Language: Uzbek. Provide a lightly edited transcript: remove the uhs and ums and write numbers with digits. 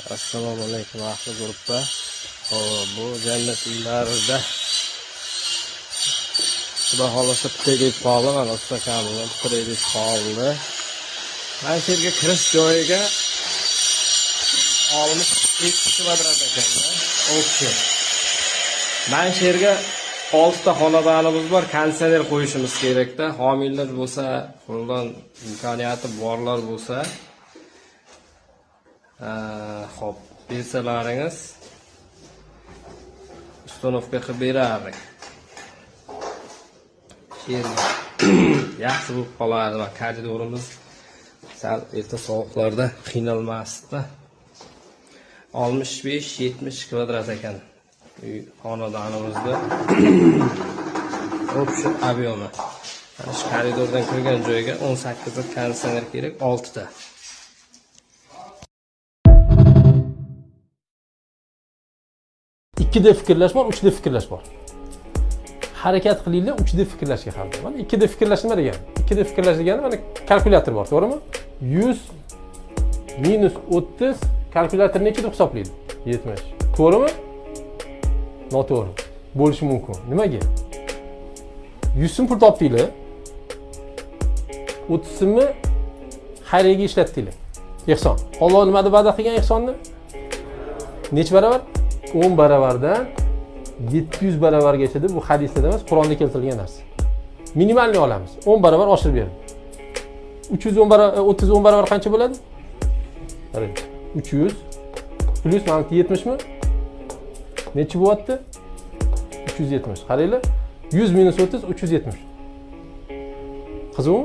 Assalomu alaykum, ahli gruppa. Xo'p, bu jannat uylarida Xudo xohlasa bitirib qoldi, mana usta bilan bitirib qoldi. Mana shu yerga kirish joyiga 62 kvadrat ekanda, общий. Mana shu yerga 6 ta xonadonimiz bor, konditsioner qo'yishimiz kerakda. Homiylar bo'lsa, qo'ldan imkoniyati borlar bo'lsa, xo'p, bersalaringiz установка qilib berardik. Shu yerga yaxshi bo'lib qolardi va koridorimiz sal erta sovuqlarda qiynalmasdi. 65-70 kvadrat ekan uy xonadonimizda общий объем i. Mana shu koridordan kirgan joyga 18 ta konditsioner kerak, 6 ta. 2D fikrlash bor, 3D fikrlash bor. Harakat qilinglar 3D fikrlashga har doim. Mana 2D fikrlash nima degani? 2D fikrlash degani, mana kalkulyator bor, to'g'rimi? 100 minus 30 kalkulyator necha deb hisoblaydi? 70. To'g'rimi? Noto'g'ri. Bo'lishi mumkin. Nimaga? 100 so'm pul topdinglar. 30 so'mni xayriyaga ishlatdinglar. Ehson. Alloh nima deb va'da qilgan ehsonni? Necha barobar? 10 baravardan 700 baravargacha deb, bu hadisda emas, Qur'onda keltirilgan narsa. Минимальный olamiz. 10 barobar oshirib berdi. 310 barobar, 30 10 barobar qancha bo'ladi? Qarang. 300 plyus mana 70 mi? Necha bo'lyapti? 370. Qaranglar. 100 minus 30 370. Qiziqmi?